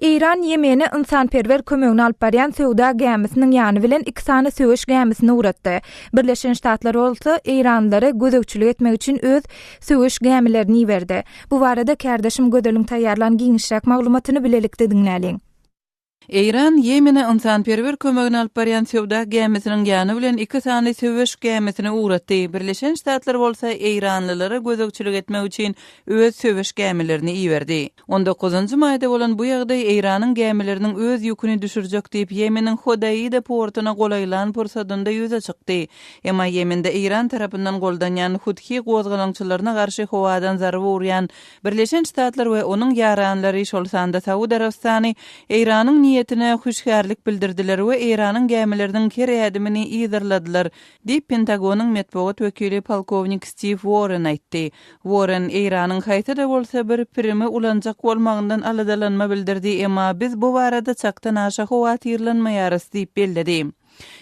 Eýran Ýemene ynsanperwer kömegini alyp barýan söwda gämisiniň ýany bilen iki sany söweş gämisini ugratdy. Birleşen Ştatlar bolsa eýranlylara gözegçilik etmek üçin öz söweş gämilerini iberdi. Bu barada kärdeşim Gözeliň taýýarlan giňişräk maglumatyny bilelikde diňläliň. Eýran Ýemene ynsanperwer kömegini alyp barýan söwda gämisiniň ýany bilen iki sany söweş gämisini ugratdy. Birleşen Ştatlar bolsa eýranlylara gözegçilik etmek üçin öz söweş gämilerini iberdi. On dokuzynjy maýda bolan bu ýagdaý Eýranyň gämileriniň öz ýüküni düşürjek diýip Ýemeniň Hodaida portuna golaýlan pursadynda ýüze çykdy. Emma Ýemende Eýran tarapyndan goldanýan Huthi gozgalaňçylaryna garşy howadan zarba urýan Birleşen Ştatlar we onuň ýaranlary, şol sanda Saud Arabystany Eýranyň niýetine hüşgärlik bildirdiler we Eýranyň gämileriniň her ädimini yzarladylar, diýip, Pentagonyň metbugat wekili polkownik Stiw Worren aýtdy. Worren Eýranyň haýsy-da bolsa bir pirimi ulanjak bolmagyndan aladalanma bildirdi, emma biz bu barada çakdan aşa howatyrlanmaýarys diýip belledi.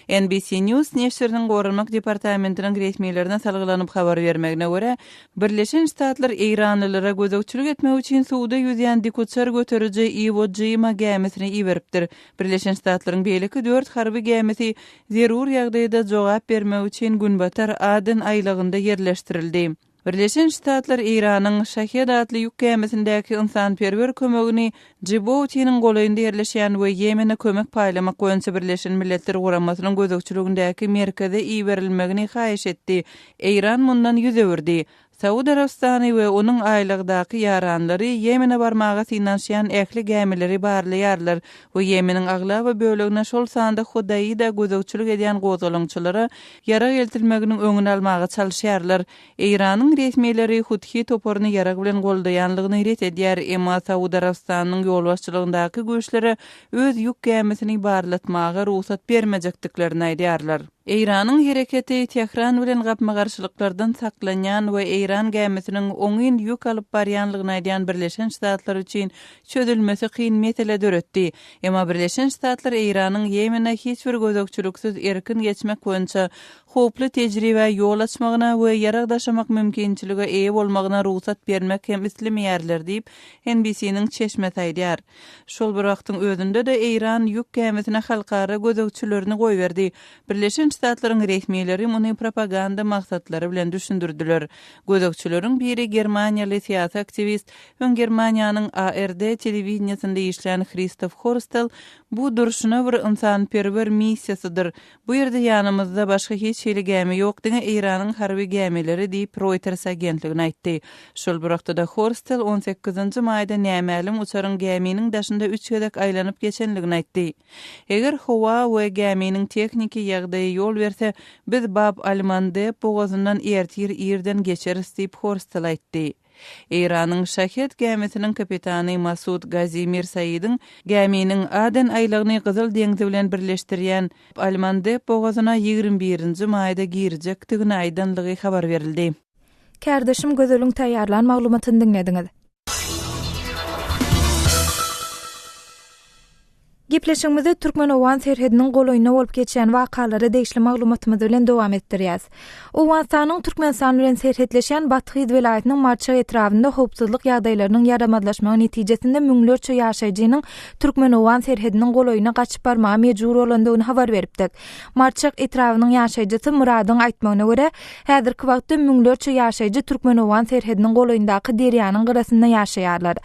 NBC News neşiriniň Goranmak departamentiniň resmilerine salgylanyp habar bermegine görä, Birleşen Ştatlar eýranlylara gözegçilik etmek üçin suwda ýüzýän dikuçar göteriji Iwo Jima gämisini iberipdir. Birleşen Ştatlaryň beýleki dört harby gämisi zerur ýagdaýda jogap bermek üçin Günbatar Aden aýlagynda ýerleşdirildi. Birleşen Ştatlar Eýranyň Şahed atly ýük gämisindäki ynsanperwer kömegini Jiboutiniň golaýynda ýerleşýän we Ýemene kömek paýlamak boýunça Birleşen Milletler Guramasynyň gözegçiligindäki merkeze iberilmegini haýyş etdi. Eýran mundan ýüz öwürdi. Saud Arabystany we onuň aýlagdaky ýaranlary Ýemene barmaga synanyşýan ähli gämileri barlaýarlar we Ýemeniň aglaba bölegine, şol sanda Hodaida gözegçilik edýän gozgalaňçylara ýarag eltilmeginiň öňüni almaga çalyşýarlar. Eýranyň resmileri Huthi toparyny ýarag bilen goldaýanlygyny ret edýär, emma Saud Arabystanynyň ýolbaşçylygyndaky güýçlere öz ýük gämisini barlatmaga rugsat bermejekdiklerini aýdýarlar. Eýranyň hereketi Tähran bilen gapma-garşylyklardan saklanýan we eýran gämisiniň oňyn ýük alyp barýanlygyny aýdýan Birleşen Ştatlar üçin çözülmesi kyn mesele döretdi. Emma Birleşen Ştatlar Eýranyň Ýemene hiç bir gözegçiliksiz erkin geçmek boýunça howply tejribä ýol açmagyna we ýarag daşamak mümkinçilige eýe bolmagyna rugsat bermek hem islemeýärler diýip, NBC-niň çeşmesi aýdýar. Şol bir wagtyň özünde-de Eýran ýük gämisine halkara gözegçilerini goýberdi. Birleşen Ştatlaryň resmileri muny propaganda maksatlary bilen düşündirdiler. Gözegçileriň biri germaniýaly syýasy aktiwist Öň Germaniýanyň ARD telewideniýesinde işlän Hristof Horstel, Bu durşuna bir ynsanperwer missiýasydyr. Bu ýerde ýanymyzda başga hiç hili gämi ýok, diňe Eýranyň harby gämileri diýip, Reuters agentligine aýtdy. Şol bir wagtda-da Horstel on sekizinji maýda nämälim uçaryň gäminiň daşynda üç gezek aýlanyp geçenligini aýtdy. Eger howa we gäminiň tehniki ýagdaýy ýol berse, biz Bab al-Mandeb bogazyndan ertir irden geçeris diýip, Horstel aýtdy. Eýranyň Şahed gämisiniň kapitany Masud Gazi Mirsaidiň gäminiň Aden aýlagyny Gyzyl deňzi bilen birleşdirýän Al-Mandeb bogazyna 21 nji maýda girjekdigini aýdanlygy habar berildi. Kärdeşim Gözeliň taýýarlan maglumatyny diňlediňiz. Gepleşigimizi türkmen-owgan serhediniň golaýynda bolup geçýän wakalara degişli maglumatymyz bilen dowam etdirýäs. Owganystanyň Türkmenistan bilen serhetleşýän Bathyz welaýatynyň Marçak etrabynda howpsuzlyk ýagdaýlarynyň ýaramazlaşmagy netijesinde müňlerçe ýaşaýjynyň türkmen-owgan serhediniň golaýyna gaçyp barmaga mejbur bolandygyny habar beripdik. Marçak etrabynyň ýaşaýjysy Myradyň aýtmagyna görä, häzirki wagtda müňlerçe ýaşaýjy türkmen-owgan serhediniň golaýyndaky derýanyň gyrasynda ýaşaýarlar.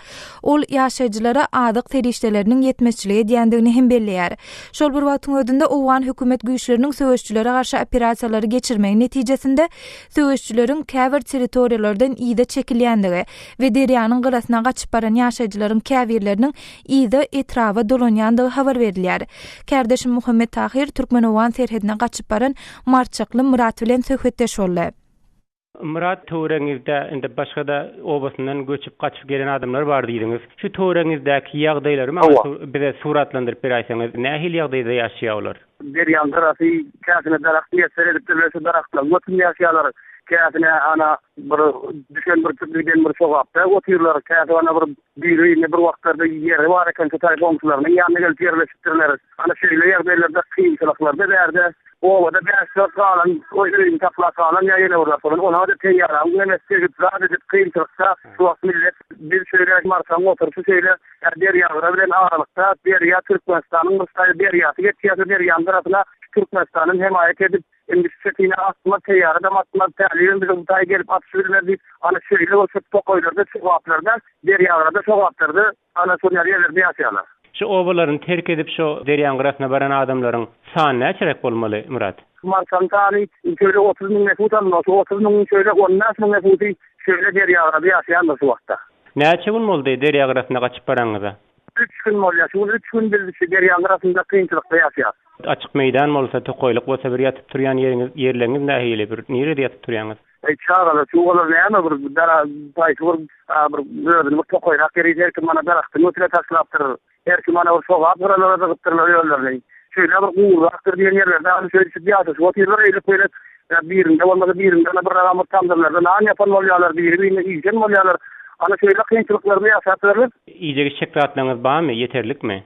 Ol ýaşaýjylara azyk serişdeleriniň ýetmezçilik edýändigini hem belleýär. Şol bir wagtyň özünde owgan hökümet güýçleriniň söweşijilere garşy operasiýalary geçirmegi netijesinde söweşijileriň käbir territoriýalardan yza çekilýändigi we derýanyň gyrasyna gaçyp baran ýaşaýjylaryň käbirleriniň yza etraba dolanýandygy habar berilýär. Kärdeşim Muhammet Tahyr türkmen-owgan serhedine gaçyp baran marçakly Myrat bilen söhbetdeş boldy. Myrat, töweregiňizde indi başga-da obasyndan göçüp gaçyp gelen adamlar bar diýdiňiz. Şu töweregiňizdäki ýagdaýlary maňa bize suratlandyryp beräýseňiz, nähili ýagdaýda ýaşaýar olar? Derýaň gyrasy käsine daragt miýesser edipdirler, şu daragtlaryň götünde ýaşaýarlar. Käsine ana bir düşen bir giden bir sogapda otyrlar. Käsi ana bir biri-birine bir wagtlarda ýeri bar eken şu taý goňşularynyň ýanyna gelip ýerleşipdirler. Ana şeýle ýagdaýlarda kynçylyklarda bärde obada bäş-dört galan öýüni saklap galan ýa ýene bir zat bolan ona-da teýýaraň nemesi degip zat edip kynçylykda şu wagt millet biz şeýle Marsaň oturyşy şeýle derýagyra bilen aralykda derýa Türkmenistanyň bir taýy derýasy geçýär şo derýanyň gyrasyna Türkmenistanyň hemaýat edip Indi şu çetine atmaz, teýýaradam atmaz, tälibem biziň bu taýy gelip atyşybilmez diýip, ana şeýle bir şu tokaýlarda, çogaplarda, derýalarda, çogaplarda ana şol ýaly ýerlerde ýaşaýarlar. Şu obalaryny terk edip şo derýaň gyrasyna baran adamlaryň sany näçeräk bolmaly, Myrat? Markaň sany şeýle 30 müň nefus alyndy, şu 30 müňüň şeýle 15 müň nefusy şeýle derýalarda ýaşaýandyr şu wagtda. Näçe gün boldy derýa gyrasyna gaçyp baranyňyza? Üç gün bolýar. Şu gün üç gün biz şu derýaň gyrasynda kynçylykda ýaşaýas. Açyk meýdan bolsa, tokaýlyk bolsa bir ýatyp turýan ýeriňiz, ýerleriňiz nähili bir nirede ýatyp turýaňyz? Eý çagalar, çugalar näme bir dara haýsy bir bir özüni bir tokaýrak ýeri her kim mana daragtyň ötüne taşlapdyr. Her kim mana bir sogap gyralara zygypdyrlar özlerini. Şeýle bir gurakdyr diýen ýerlerde ana şeýdişip ýaşaşyp otyrlar eýlek-beýlek. Ýa birinde bolmasa birinde ana bir ragam bir tamdyrlarda nan ýapan bolýarlar, biri-birine iýişen bolýarlar. Ana şeýle kynçylyklarda ýaşap ýörler. Iýjek-içjek zatlaryňyz barmy, ýeterlikmi?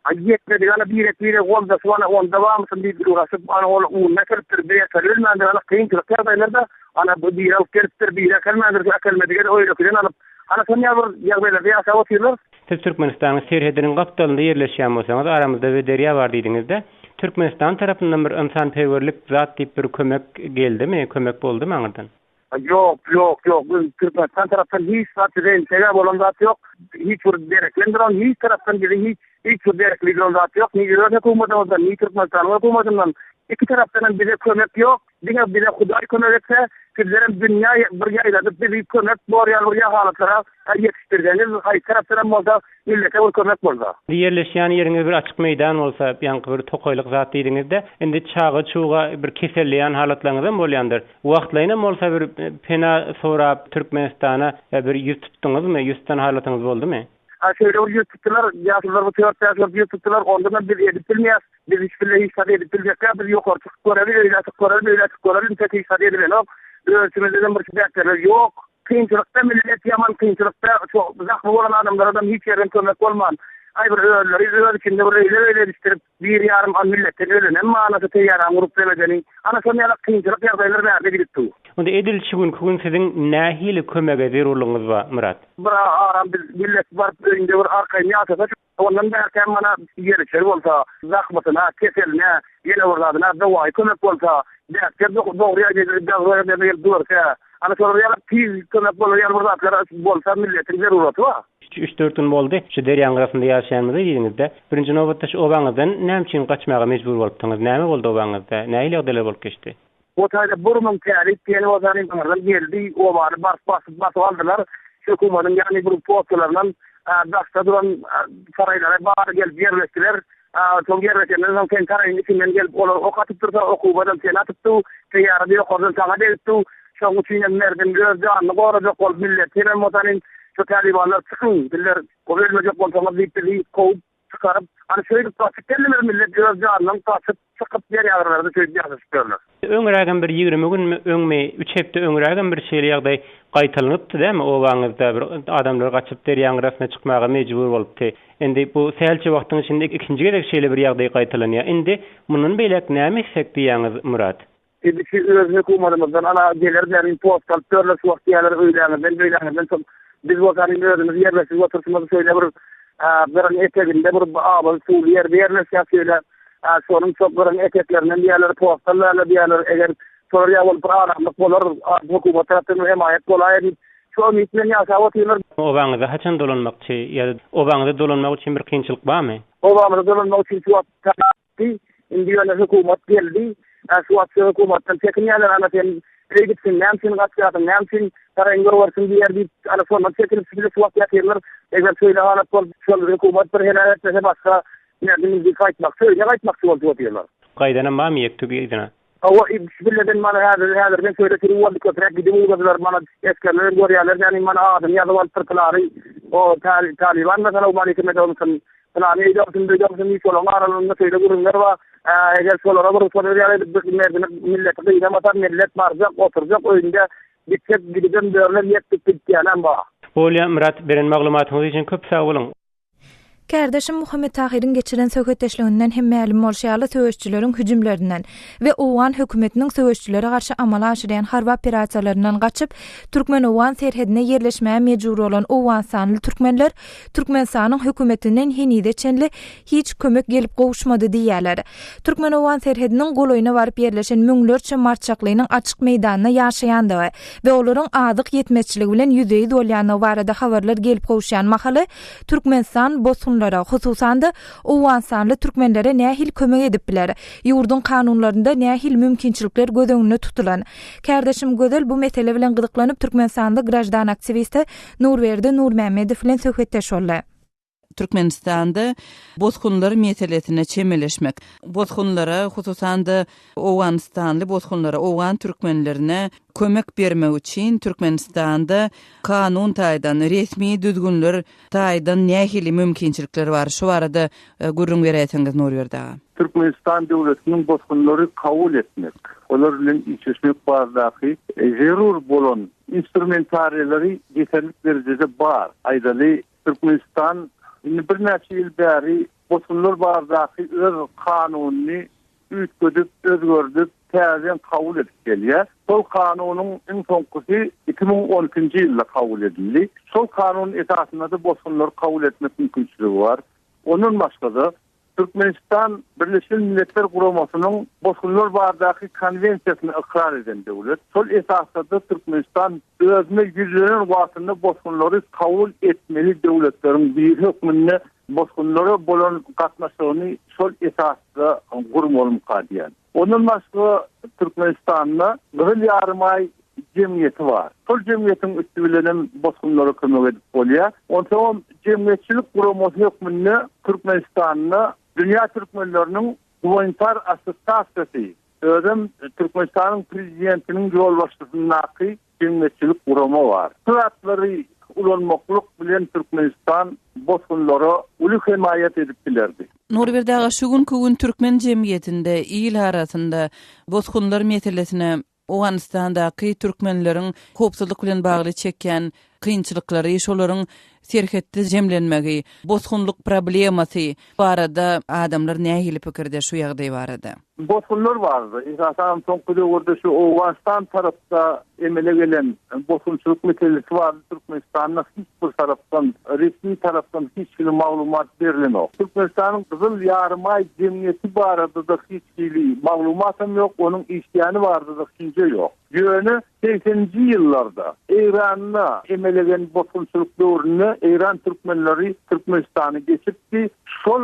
Aý ýetmedik ana birek-biregi goldaşyp ana onda barmysyn diýip ugraşyp ana ol ununy äkelipdir, bir äkelibilmändir ana kynçylyk ýagdaýlarda ana bu biri alyp gelipdir, biri äkelmändir, şu äkelmedige-de öýlekiden alyp ana şon ýaly bir ýagdaýlarda ýaşap otyrlar. Siz Türkmenistanyň serhediniň gapdalynda ýerleşýän bolsaňyz, aramyzda bir derýa bar diýdiňizde, Türkmenistan tarapyndan bir ynsanperwerlik zat diýip bir kömek geldimi, kömek boldumy aňyrdan? Ýok, ýok, ýok. Biz Türkmenistan tarapdan hiç zat bize entegä bolan zat ýok. Hiç bir dereklendiren hiç tarapdan bizi hiç hiç bir derekli duran zat ýok. Ni öz hökümetimizden, ni Türkmenistanyň hökümetinden. Iki tarapdan hem bize kömek ýok. Diňe bize Hudaý kömek etse, sizlerem dünýä bir ýaýradyp bizi kömek bor ýaly bir halatlara ýetişdirseňiz, haýsy tarapdan hem bolsa millete bir kömek bolsa. Ýerleşýän ýeriňiz bir açyk meýdan bolsa, ýaňky bir tokaýlyk zat diýdiňizde, indi çaga-çuga bir keselleýän halatlaryňyzam bolýandyr. Wagtlaýynam bolsa bir pena sorap Türkmenistana bir ýüz tutduňyzmy, ýüz tutan halatyňyz boldumy? A şeýle bir ýüz tutdular, ýaşulular bir dört-bäş bolup ýüz tutdular, ondanam biz edip bilmeýäs, biz hiç bile hiç zat edip biljek däl, biz ýokary çykyp göreli, öýlä çykyp göreli, beýlä çykyp göreli, intek hiç zat edilenok, öz içimizden bir sebäplerler ýok. Kynçylykda millet ýaman kynçylykda, şo zahmy bolan adamlaradam hiç ýerden kömek bolman, aý bir özleri öz içinde bir öýle-beýle edişdirip, Bir ýarym an milletden ölenem manasy teýýaraň urup demedeni. Ana şon ýalak kynçylyk ýagdaýlar bärde gidip dur. Onda edil şu günki gün siziň nähili kömege zerurlygyňyz bar, Myrat? Bir aram biz millet baryp öýünde bir arkaýyn ýaşasa ondan bärkäm mana ýer-içer bolsa, zahmatyna, keseline, ýene bir zadyna dowaýy kömek bolsa, bäkde dogry ýagdaýda gelip görse, ana şolar ýalak tiz kömek bolar ýaly bir zatlar bolsa milletiň zeruraty bar. Üç-dört gün boldy, şu derýaň gyrasynda ýaşaýanymyzy diýdiňiz-de. Birinji nobatda şu obaňyzdan näme üçin gaçmaga mejbur bolupdyňyz? Näme boldy obaňyzda? Nähili ýagdaýlar bolup geçdi? O taýda bir müň tälik diýeni bolsa aňyrdan geldi, obany baryp basyp basyp aldylar. Şu hökümetiň ýagny bir postalaryndan daşda duran saraýlara bary gelip ýerleşdiler. Soň ýerleşenden soň sen saraýyň içinden gelip olar ok atyp dursa, okuwbadam seni atypdy, teýýarada ýokardan saňa degipdi. Şoň üçin hem merdim öz janyny gorajak bolup millet hemem bolsa şu talybanlar çykyň sizler ölmejek bolsaňyz diýip bizi kowup çykaryp ana şeýdip gaçyp geldiler millet öz janyndan gaçyp çykyp derýagyrlarda şeýdip ýaşaşyp ýörler. Öňrägem bir 20 günmi öňmi, üç hepde öňrägem bir şeýle ýagdaý gaýtalanypdy dämi obaňyzda bir adamlar gaçyp derýaň gyrasyna çykmaga mejbur bolupdy. Indi bu sähelçe wagtyň içinde ikinji gezek şeýle bir ýagdaý gaýtalanýar. Indi mundan beýläk näme etsek diýýäňiz Myrat? Indiki öz hökümadymyzdan ana geler därin post alyp berler şu wagt diýerler öýläňizden beýläňizden soň biz bolsa indi özümiz ýerleşip oturşymyz şeýle bir gyryň eteginde bir abaly suwly ýerde ýerleşýär şeýle şonuň şo gyryň eteklerinden diýerler post alýarlar diýerler eger şolar ýaly bolup bir aramlyk bolar hökümet tarapdan bir hemaýat bolaýar diýip şu umyt bilen ýaşap otyrlar. Obaňyza haçan dolanmakçy ýa-da obaňyza dolanmak üçin bir kynçylyk barmy? Obamyza dolanmak üçin şu wagt Çykdy. Indi ýöne hökümet geldi. Ä şu wagt şu hökümetden çekinýärler, ana sen beýdipsiň, näme üçin gaçýarsyň, näme üçin saraýyň gögersiň diýer diýip, ana şondan çekinip şu wagt ýatyrlar. Eger şeýle halat bolup, şol hökümet bir heläk etmese başga merdim indi gaýtmakçy, öýüne gaýtmakçy bolup otyrlar. Gaýdanam barmy ýek-tük yzyna? Hawa, billeden mana häzir, häzirden şeýle sürüp boldy, köpräk gidip ugradylar, mana esgerler hem görýärler, ýagny mana adyny ýazyp alypdyr pylany, o Talyban meselowmalikim edewmisiň, pylany eýdewmisiň, beýdewmisiň diýip şolaryň aralarynda şeýle gürrüňler bar. Eger şolara bir şolar ýaly edip bir merdini milleti gynamasa, millet barjak, oturjak öýünde. Gitsek gidibem dörler ýetdik gitýänem bar. Bolýa Myrat beren maglumatyňyz üçin köp sag boluň. Kärdeşim Muhammet Tahyryň geçiren söhbetdeşliginden hem mälim bolşy ýaly, söweşijileriň hüjümlerinden we owgan hökümetiniň söweşijilere garşy amala aşyrýan harby operasiýalaryndan gaçyp, türkmen-owgan serhedine ýerleşmäge mejbur bolan owganystanly türkmenler Türkmenistanyň hökümetinden henize çenli hiç kömek gelip gowuşmady diýýärler. Türkmen-owgan serhediniň golaýyna baryp ýerleşen müňlerçe marçaklynyň açyk meýdanda ýaşaýandygy we olaryň azyk ýetmezçiligi bilen ýüzbe-ýüz bolýandygy barada habarlar gelip gowuşýan mahaly Türkmenistan bosgunlara, hususan-da, owganystanly türkmenlere nähili kömek edip biler? Ýurduň kanunlarynda nähili mümkinçilikler göz öňünde tutulan? Kärdeşim Gözel bu mesele bilen gyzyklanyp, türkmenistanly graždan aktiwisti Nurberdi Nurmämmedow bilen söhbetdeş boldy. Türkmenistanda bosgunlar meselesine çemeleşmek, bosgunlara, hususan-da, owganystanly bosgunlara, owgan türkmenlerine kömek bermek üçin Türkmenistanda kanun taýdan, resmi düzgünler taýdan nähili mümkinçilikler bar? Şu barada gürrüň beräýseňiz, Nurberdi aga. Türkmenistan döwletiniň bosgunlary kabul etmek, olar bilen işleşmek baradaky zerur bolan instrumentariýalary ýeterlik derejede bar. Aýdaly, Türkmenistan indi birnäçe ýyl bäri bosgunlar baradaky öz kanunyny üýtgedip, özgerdip, täzeden kabul edip gelýär. Şol kanunyň iň soňkusy 2012-nji ýylda kabul edildi. Şol kanun esasynda-da bosgunlary kabul etmek mümkinçiligi bar. Ondan başga-da, Türkmenistan Birleşen Milletler Guramasynyň Bosgunlar baradaky Konwensiýasyny ykrar eden döwlet. Şol esasda-da Türkmenistan özüne ýüzlenen wagtynda bosgunlary kabul etmeli döwletleriň biri hökmünde bosgunlara bolan gatnaşygyny şol esasda gurmalymyka diýýän. Ondan başga Türkmenistanda Gyzyl Ýarymaý jemgyýeti bar. Şol jemgyýetiň üsti bilen hem bosgunlara kömek edip bolýar. Onsoňam jemgyýetçilik guramasy hökmünde Türkmenistanda Dünýä türkmenleriniň gumanitar assosiasiýasy, özem Türkmenistanyň Prezidentiniň ýolbaşçysyndaky jemgyýetçilik gurama bar. Şu zatlary ulanmaklyk bilen Türkmenistan bosgunlara uly hemaýat edip bilerdi. Nurberdi aga, şu günki gün türkmen jemgyýetinde, il arasynda bosgunlar meselesine, Owganystandaky türkmenleriň howpsuzlyk bilen bagly çekýän kynçylyklary, şolaryň serhetde jemlenmegi, bosgunlyk problemasy barada adamlar nähili pikirde şu ýagdaý barada? Bosgunlar barada, esasan soňky döwürde şu Owganystan tarapda emele gelen bosgunçylyk meselesi barada Türkmenistanda hiç bir tarapdan, resmi tarapdan hiç hili maglumat berlenok. Türkmenistanyň Gyzyl Ýarymaý jemgyýeti barada-da hiç hili maglumatam ýok, onuň işleýäni barada-da düşünje ýok. Ýöne segseninji ýyllarda Eýranda emele gelen bosgunçylyk döwründe Eýran türkmenleri Türkmenistana geçipdi. Şol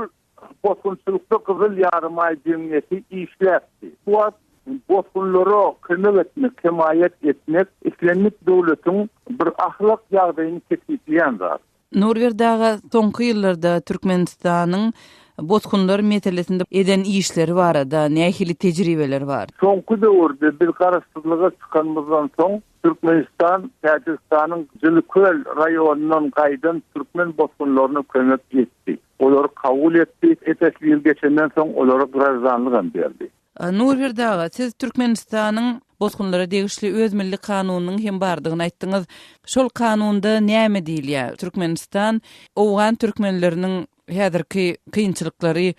Bosgunçylykda Gyzyl Ýarymaý jemgyýeti işläpdi. Bu wagt bosgunlara kömek etmek, hemaýat etmek islendik döwletiň bir ahlak ýagdaýyny kesgitleýän zat. Nurberdi aga, soňky ýyllarda Türkmenistanyň bosgunlar meselesinde eden işleri barada nähili tejribeler bar? Soňky döwürde biz garaşsyzlyga çykanymyzdan soň Türkmenistan Täjigistanyň Jylyköl raýonyndan gaýdan türkmen bosgunlaryna kömek etdi. Olary kabul etdi, ep-esli ýyl geçenden soň olara graždanlyk hem berdi. Nurberdi aga, siz Türkmenistanyň bosgunlara degişli öz milli kanunynyň hem bardygyny aýtdyňyz. Şol kanunda näme diýilýär? Türkmenistan owgan türkmenleriniň häzirki kynçylyklary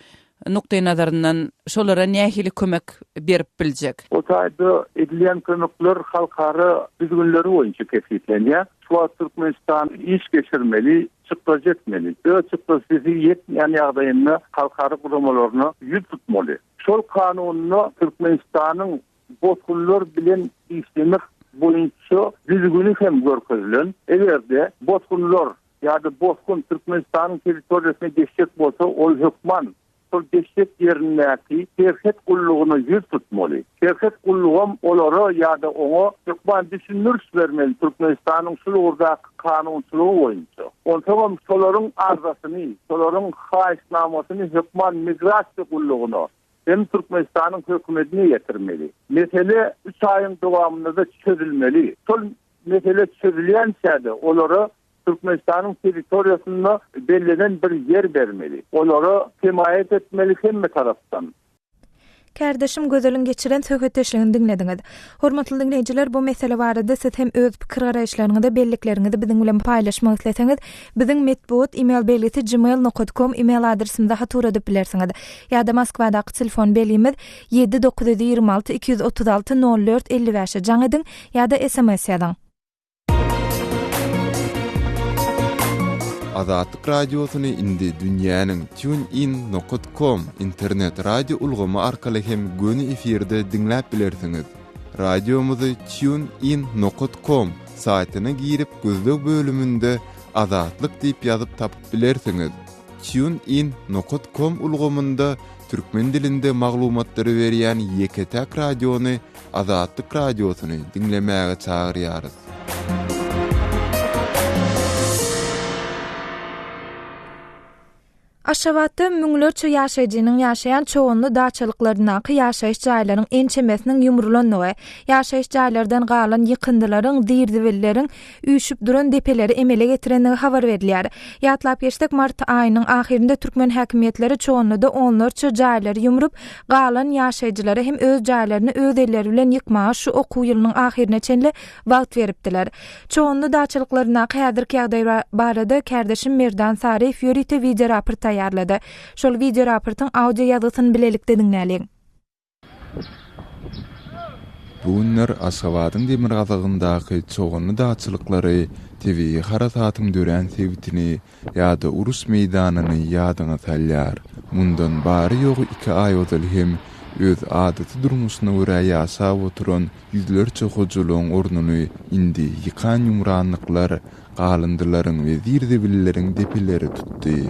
nukdaýnazaryndan şolara nähili kömek berip biljek? O taýda edilýän kömekler halkara düzgünleri boýunça kesgitlenýär. Şu wagt Türkmenistan iş geçirmeli, çykdajy etmeli. Öz çykdajysy ýetmeýän ýagdaýynda halkara guramalaryna ýüz tutmaly. Şol kanunda Türkmenistanyň bosgunlar bilen işlemek boýunça düzgüni hem görkezilen. Eger-de bosgunlar ýa-da bosgun Türkmenistanyň territoriýasyna geçjek bolsa, ol hökman şol geçjek ýerindäki serhet gullugyna ýüz tutmaly. Serhet gullugam olara ýa-da oňa hökman düşündiriş bermeli Türkmenistanyň şul ugurdaky kanunçylygy boýunça. Onsoňam şolaryň arzasyny, şolaryň haýyşnamasyny hökman migrasiýa gullugyna hem Türkmenistanyň hökümetine ýetirmeli. Mesele üç aýyň dowamynda-da çözülmeli. Şol mesele çözülýänçä-de olara Türkmenistanyň territoriýasynda bellenen bir ýer bermeli. Olara hemaýat etmeli hemme tarapdan. Kärdeşim Gözeliň geçiren söhbetdeşligini diňlediňiz. Hormatly diňleýjiler, bu mesele barada siz hem öz pikir-garaýyşlaryňyzy, bellikleriňizi biziň bilen paýlaşmak isleseňiz, biziň metbugat email belgisi gmail nokat kom email adresimize hat ugradyp bilersiňiz. Ýa-da Moskwadaky telefon belgimiz ýedi 926 236 04 55-e jaň ediň ýa-da sms ýazyň. Azatlyk Radiosyny indi dünýäniň TuneIn nokat kom internet radio ulgamy arkaly hem göni efirde diňläp bilersiňiz. Radiomyzy TuneIn nokat kom saýtyna girip gözleg bölüminde Azatlyk diýip ýazyp tapyp bilersiňiz. TuneIn nokat kom ulgamynda türkmen dilinde maglumatlary berýän ýeke-täk radiony Azatlyk Radiosyny diňlemäge çagyrýarys. Aşgabatda müňlerçe ýaşaýjynyň ýaşaýan Çoganly daçalyklaryndaky ýaşaýyş jaýlaryň ençemesiniň ýumrulandygy, ýaşaýyş jaýlardan galan ýykyndylaryň, zir-zibilleriň üýşüp duran depeleri emele getirendigi habar berilýär. Ýatlap geçsek, mart aýynyň ahyrynda türkmen häkimiýetleri Çoganlyda onlarça jaýlary ýumrup, galan ýaşaýjylara hem öz jaýlaryny öz elleri bilen ýykmaga şu okuw ýylynyň ahyryna çenli wagt beripdiler. Çoganly daçalyklaryndaky häzirki ýagdaý barada kärdeşim Merdan Saryýew ýörite wideoraport taýýarlady. Şol wideoraportyň audio ýazgysyny bilelikde diňläliň. Bu günler Aşgabadyň demirgazygyndaky Çoganly dagçylyklary tebigy harasatyň dörän sebitini ýa-da uruş meýdanyny ýadyňa salýar. Mundan bary-ýogy iki aý ozal hem öz adaty durmuşyna görä ýaşap oturan ýüzlerçe hojalygyň ornuny indi ýykan-ýumranlyklar, galyndylaryň we zir-zibilleriň depeleri tutdy.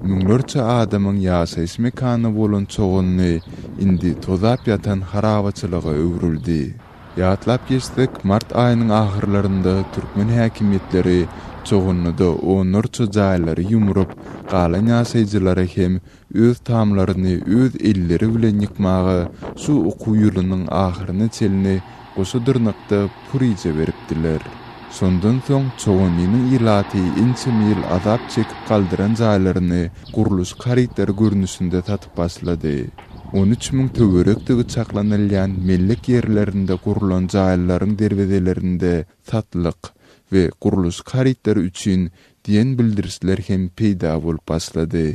Müňlerçe adamyň ýaşaýyş mekany bolan Çoganly indi tozap ýatan harabaçylyga öwrüldi. Ýatlap geçsek, mart aýynyň ahyrlarynda türkmen häkimiýetleri Çoganlyda onlarça jaýlary ýumrup, galan ýaşaýjylara hem öz tamlaryny öz elleri bilen ýykmaga şu okuw ýylynyň ahyryna çenli goşa dyrnakda puryja beripdiler. Şondan soň Çoganlynyň ilaty ençeme ýyl azap çekip galdyran jaýlaryny gurluşyk harytlary görnüşinde satyp başlady. 13 müň töwerekdigi çaklanylýan mellek ýerlerinde gurlan jaýlaryň derwezelerinde satlyk we gurluşyk harytlary üçin diýen bildirişler hem peýda bolup başlady.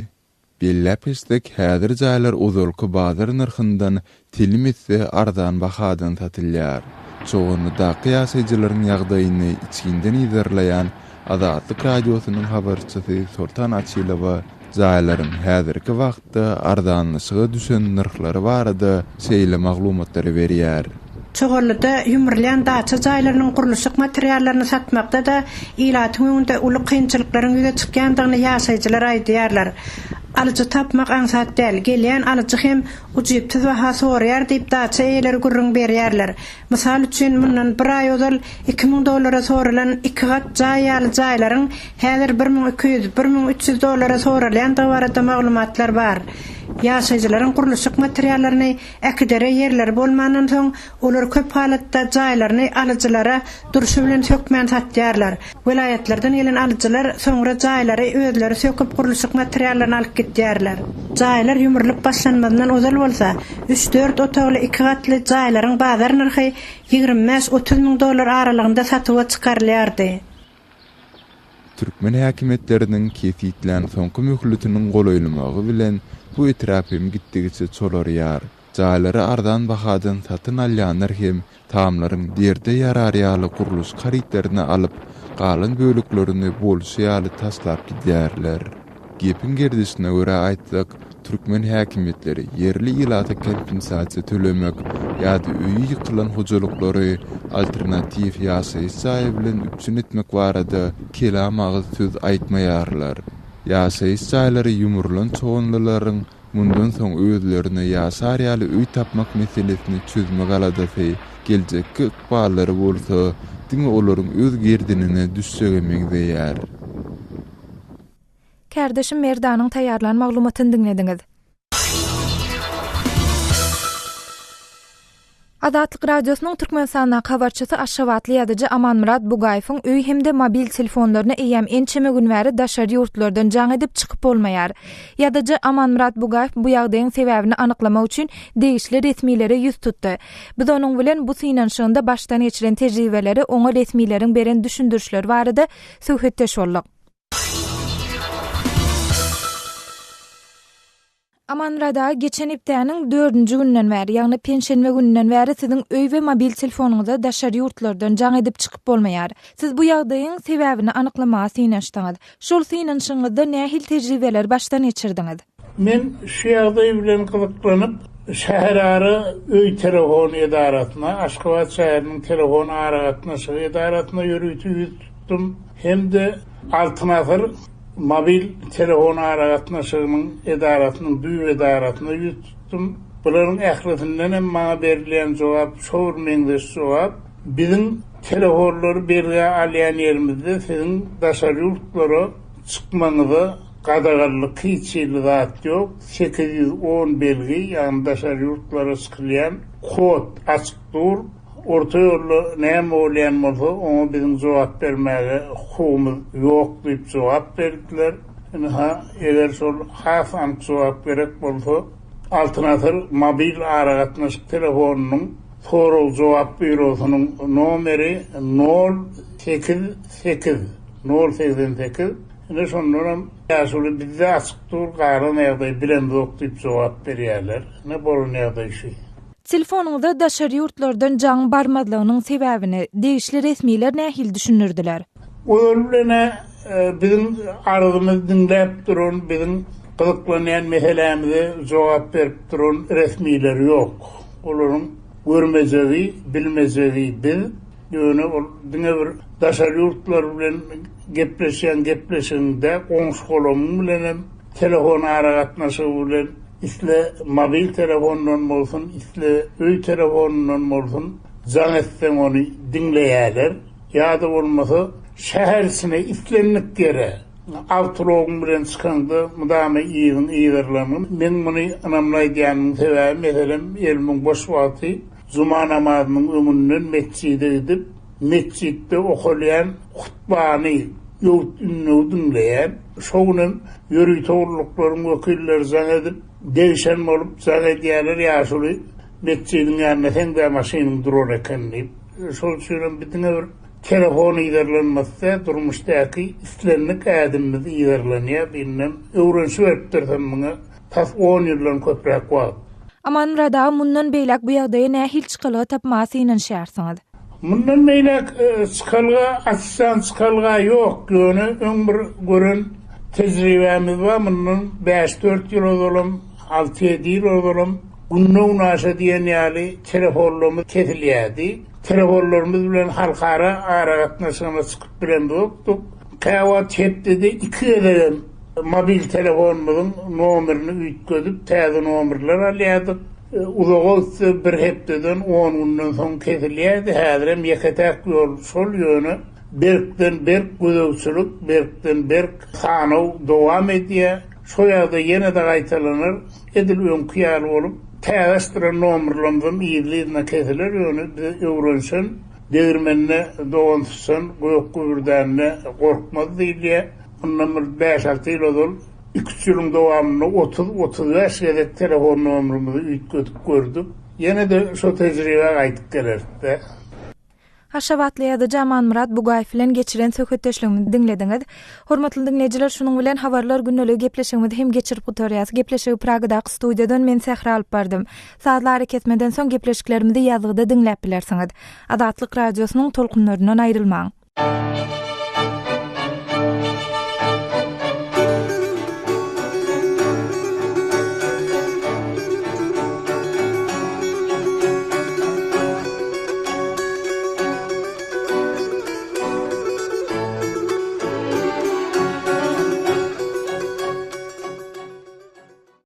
Belläp geçsek, häzir jaýlar ozalky bazar nyrhyndan telim esse arzan bahadan satylýar. Çoganlydaky ýaşaýjylaryň ýagdaýyny içginden yzarlaýan Azatlyk Radiosynyň habarçysy Soltan Açylowa jaýlaryň häzirki wagtda arzanlaşyga düşen nyrhlary barada şeýle maglumatlary berýär. Çoganlyda ýumrulýan daça jaýlarynyň gurluşyk materiallaryny satmakda-da ilatyň öňünde uly kynçylyklaryň ýüze çykýandygyny ýaşaýjylar aýdýarlar. Alyjy tapmak aňsat däl, gelýän alyjy hem ujypsyz baha soraýar diýip, daça eýeleri gürrüň berýärler. Mysal üçin, mundan bir aý ozal 2000 dollara soralan iki gat jaý ýaly jaýlaryň häzir 1200, 1300 dollara soralýandygy barada maglumatlar bar. Ýaşaýjylaryň gurluşyk materiallaryny Äkidere ýerleri bolmandan soň, olar köp halatda jaýlaryny alyjylara durşy bilen sökmän satýarlar. Welaýatlardan gelen alyjylar soňra jaýlary özleri söküp gurluşyk materiallaryny alyp gidýärler. Jaýlar ýumrulyp başlanmazyndan ozal bolsa, üç-dört otagly iki gatly jaýlaryň bazar nyrhy 25-30 müň dollar aralygynda satuwa çykarylýardy. Türkmen häkimiýetleriniň kesgitlän soňky möhletiniň golaýlamagy bilen bu etrap hem gitdigiçe çolarýar. Jaýlary arzan bahadan satyn alýanlar hem tamlaryň derde ýarar ýaly gurluşyk harytlaryny alyp, galan böleklerini bolşy ýaly taşlap gidýärler. Gepiň gerdişine görä aýtsak, türkmen häkimiýetleri ýerli ilata kompensasiýa tölemek ýa-da öýi ýykylan hojalyklary alternatiw ýaşaýyş jaýy bilen üpjün etmek barada kelam agyz söz aýtmaýarlar. Ýaşaýyş jaýlary ýumrulan çoganlylaryň mundan soň özlerine ýaşar ýaly öý tapmak meselesini çözmek aladasy, geljekki ykballary bolsa diňe olaryň öz gerdenine düşjege meňzeýär. Kärdeşim Merdanyň taýýarlan maglumatyny diňlediňiz. Azatlyk Radiosynyň Türkmenistandaky habarçysy aşgabatly ýazyjy Amanmyrat Bugaýewiň öý hem-de mobil telefonlaryna eýýäm ençeme gün bäri daşary ýurtlardan jaň edip çykyp bolmaýar. Ýazyjy Amanmyrat Bugaýew bu ýagdaýyň sebäbini anyklamak üçin degişli resmilere ýüz tutdy. Biz onuň bilen bu synanyşygynda başdan geçiren tejribeleri, oňa resmileriň beren düşündirişleri barada söhbetdeş bolduk. Amanmyrat aga, geçen hepdäniň dördünji gününden bäri, ýagny penşenbe gününden bäri siziň öý we mobil telefonyňyza daşary ýurtlardan jaň edip çykyp bolmaýar. Siz bu ýagdaýyň sebäbini anyklamaga synanyşdyňyz. Şol synanyşygyňyzda nähili tejribeleri başdan geçirdiňiz? Men şu ýagdaý bilen gyzyklanyp, şäherara öý telefon edarasyna, Aşgabat şäheriniň telefon aragatnaşygy edarasyna ýörite ýüz tutdum hem-de Altyn asyr Mobil telefon aragatnaşygynyň edarasynyň düýp edarasyna ýüz tutdum. Bularyň ählisinden hem maňa berilýän jogap şo bir meňzeş jogap, Biziň telefonlary belgä alýan ýerimizde siziň daşary ýurtlara çykmagyňyza gadaganlyk hiç hili zat ýok, 810 belgi, ýagny daşary ýurtlara çykylýan kod açyk dur. Orta ýolda näme bolýan bolsa, oňa biziň jogap bermäge hukugymyz ýok diýip jogap berdiler. Ynha, eger şol has anyk jogap gerek bolsa, Altyn asyr mobil aragatnaşyk telefonynyň sorag-jogap býurosynyň nomeri nol sekiz sekiz, nol 88, ine şondanam ýaşuly bizde açyk dur, galan ýagdaýy bilemzok diýip jogap berýärler. Ine bolan ýagdaý şu. Telefonyňyza daşary ýurtlardan jaňyň barmazlygynyň sebäbini degişli resmiler nähili düşündirdiler? Ozal bilen-ä biziň arzymyzy diňläp duran, biziň gyzyklanýan meselämize jogap berip duran resmiler ýok. Olaryň görmejegi, bilmejegi biz. Ýöne ol diňe bir daşary ýurtlar bilen gepleşýän gepleşigiňde goňşy-golamyň bilenem telefon aragatnaşygy bilen Isle mobil telefondan bolsun, isle öý telefonundan bolsun jaň etseň ony diňleýärler. Ýa-da bolmasa şäher içine islendik ýere awtoulagyň bilen çykaňda mydama yzyň yzarlangyň. Meň muny ynamly aýdýanymyň sebäbi meselem elimiň boş wagty juma namazynyň öňünden metjide gidip metjitde okalýan hutbany, öwüt-ündewi diňleýän. Şo günem ýörite gulluklaryň wekilleri jaň edip, degşen bolup jaň edýärler, ýaşuly, metjidiň ýanynda seň-dä maşynyň duran eken diýip. Şol üçinem bi diňe bir telefon yzarlanmasy däl, durmuşdaky islendik ädimimiz yzarlanýar. Indem öwrenişiberipdirisem muňa tas on ýyldan köpräk wagt. Amanmyrat aga, mundan beýläk bu ýagdaýa nähili çykalga tapmaga synanyşýarsyňyz? Mundan beýläk çykalga açjan çykalga ýok, ýöne öň bir gören tejribämiz bar, mundan bäş-dört ýyl ozalam, alty-ýedi ýyl ozalam günde-günaşa diýen ýaly telefonlarymyz kesilýärdi. Telefonlarymyz bilen halkara aragatnaşygyna çykyp bilemzokdyk. Käwagt hepdede iki gezegem mobil telefonymyzyň nomerini üýtgedip, täze nomerler alýardyk. Uzaga gitse bir hepdeden, on günden soň kesilýärdi. Häzirem ýeke-täk ýol şol, ýöne berkden berk gözegçilik, berkden berk sanaw dowam edýär. Şo ýagdaý ýene-de gaýtalanar, edil öňki ýaly bolup, täze açdyran nomerlarymyzam yzly-yzyna kesiler, ýöne biz öwrenişen degirmende dogan syçan gök gübürdände gorkmaz diýilýär. Mundan bir bäş-alty ýyl ozal Iki-üç ýylyň dowamynda 30, 35 gezek telefon nomerimizi üýtgedip gördük. Ýene-de şo tejribä gaýdyp geleris-dä. Aşgabatly ýazyjy Amanmyrat Bugaýew bilen geçiren söhbetdeşligimizi diňlediňiz. Hormatly diňleýjiler, şunuň bilen Habarlar gündeligi gepleşigimizi hem geçirip gutarýas. Gepleşigi Pragadaky studiýadan men Sähra alyp bardym. Sazly arakesmeden soň gepleşiklerimizi ýazgyda diňläp bilersiňiz. Azatlyk Radiosynyň tolkunlaryndan aýrylmaň!